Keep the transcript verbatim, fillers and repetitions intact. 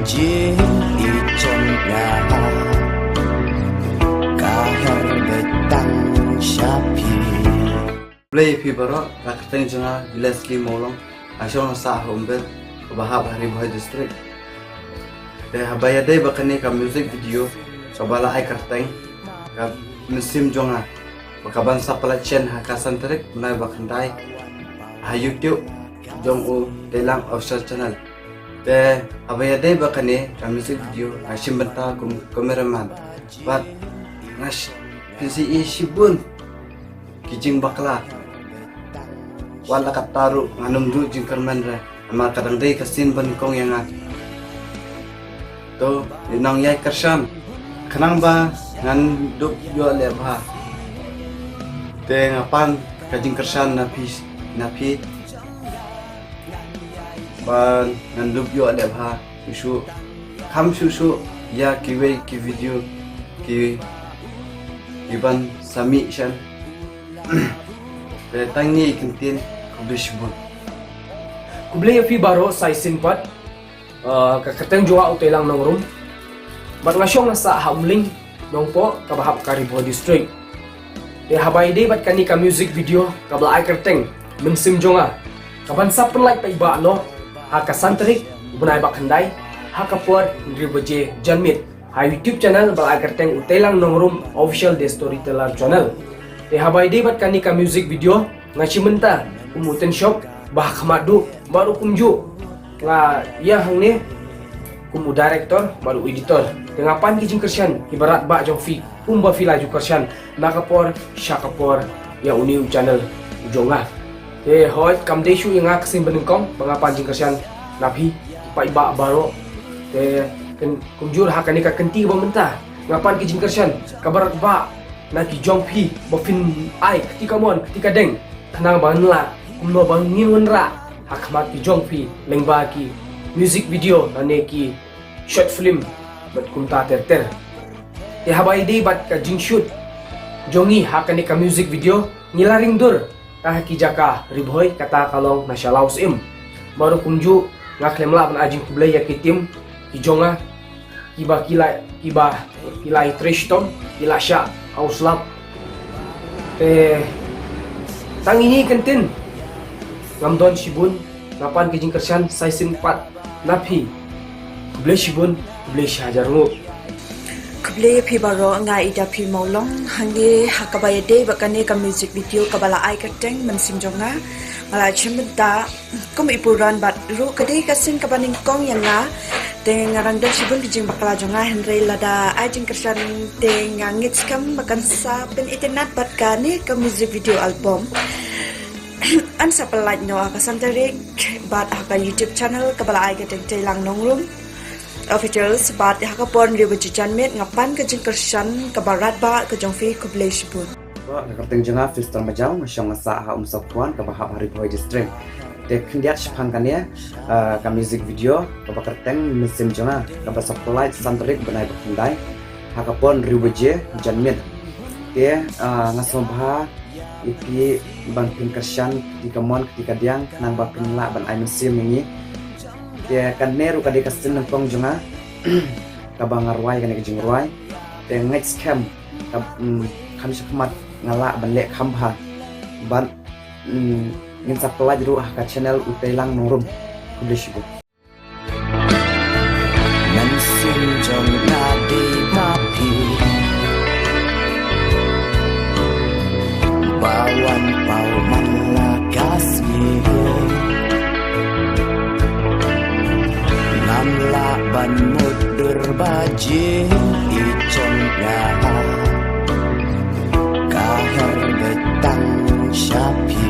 Jing i jong nga ka her beit tang sha phi. Khublei ïa phi baroh, ka kyrteng jong nga Leslie Mawlong, nga shong sah ha Umbet, kaba hap ha Ri Bhoi District. Te haba ïadei bad kane ka music video kaba la ai kyrteng Ka Mynsiem Jong Nga, ba ka ban sa pynlait shen ha ka san tarik bnai ba khyndai ha YouTube jong u Teilang Official Channel. Te haba ïadei bad kane ka music video nga shim bynta kum cameraman. Bad nga sh-, pynsi i shibun ki jingbakla. Wat la katta ruh ngan ym duh jingkyrmen re, namar ka dang dei ka sien ba nyngkong ïa nga. To, ïa nang ïai kyrshan. Khnang ba ngan dup ïoh leh bha. Te nga pan ka jingkyrshan na phi, na phi. Ba ngan dup ïoh leh bha shuh shuh. Kham shuh shuh ïa kiwei ki video ki, ki ban sa mih shen. Te tang ïa i kyntien, khublei shibun. Khublei ïa phi baroh, sa shisien pat. Ah, ka kyrteng jong nga u Teilang Nongrum. Bad nga shong nga sah ha Umling, Nongpoh, kaba hap ka Ri Bhoi District. Te haba ïadei bad kane ka music video kaba la ai kyrteng Mynsiem Jong Nga, ka ban sa pynlait paidbah noh ha ka san tarik u bnai ba khyndai ha ka por hynriew baje janmiet ha YouTube channel ba la ai kyrteng u Teilang Nongrum Official The Storyteller Channel. Te haba ïadei bad kane ka music video nga shim bynta kum u tynshop ba ha khmat duh, bad ruh kumjuh nga ïa hangne kum u director bad u editor. Te nga pan ki jingkyrshan kiba radbah jong phi kumba phi la ju kyrshan na ka por sha ka por ïa une u channel u jong nga. Te hooid, kam dei shuh ïa nga ka sien ba nyngkong ba nga pan jingkyrshan na phi paidbah baroh. Te kyn-, kumjuh ha kane ka kynti ba mynta nga pan ki jingkyrshan kaba radbah na ki jong phi ba phin ai kti kamon kti kadeng, khnang ba ngin lah kumno ba ngin wanrah ha khmat ki jong phi lyngba ki music video lane ki short film bad kumta ter ter. Te haba ïadei bad ka jingshoot jong ngi ha kane ka music video, ngi la ring dur tang ha ki jaka Ri Bhoi, kata ka long na sha Lawsiem. Bad ruh kumjuh nga khlem lah ban ai jingkhublei ïa ki team ki jong nga, kiba ki la, kiba ki la trei shitom, ki la shah ha u slap. Te tang ine i kyntien, ngam don shibun, nga pan ki jingkyrshan sa shisien pat na phi. Khublei shibun, khublei shihajar nguh. Khublei ïa phi baroh, nga Ida P Mawlong, hangne ha kaba ïadei bad kane ka music video kaba la ai kyrteng Mynsiem Jong Nga. Nga la shim bynta kum i puran bad ruh ka dei ka sien kaba nyngkong ïa nga. Te nga dang don shibun ki jingbakla jong nga, hynrei lada ai jingkyrshan te nga ngeit skhem ba kan sa pynitynnad bad kane ka music video album. Yn sa pynlait noh ha ka san tarik bad ha ka YouTube channel kaba la ai kyrteng Teilang Nongrum Official, bad ha ka por hynriew baje janmiet nga pan ka jingkyrshan kaba radbah ka jong phi. Khublei shibun. Ka kyrteng jong nga Filster Majaw, nga shong nga sah ha Umsawkhwan kaba hap ha Ri Bhoi District. Te khyndiat shaphang kane, ah, ka music video kaba kyrteng Mynsiem Jong Nga, kaba sa pynlait san tarik bnai ba khyndai ha ka por hynriew baje janmiet. Te, ah, nga sngewbha ïa phi ban pynkyrshan kti kamon kti kadiang khnang ba phin lah ban ai mynsiem ïa ngi. Te kane ruh ka dei ka sien nyngkong jong nga kaba nga rwai kane ka jingrwai. Te ngeit skhem ka, mm, kham shakhmat nga lah ban leh kham bha. Bad, mm, ngin sa pynlait ruh ha ka channel u Teilang Nongrum. Khublei shibun. Mynsiem jong nga dei ma phi, ba wan paw man la ka sngi. Ngam lah ban mutdur ba jing i jong nga ka her beit tang sha phi.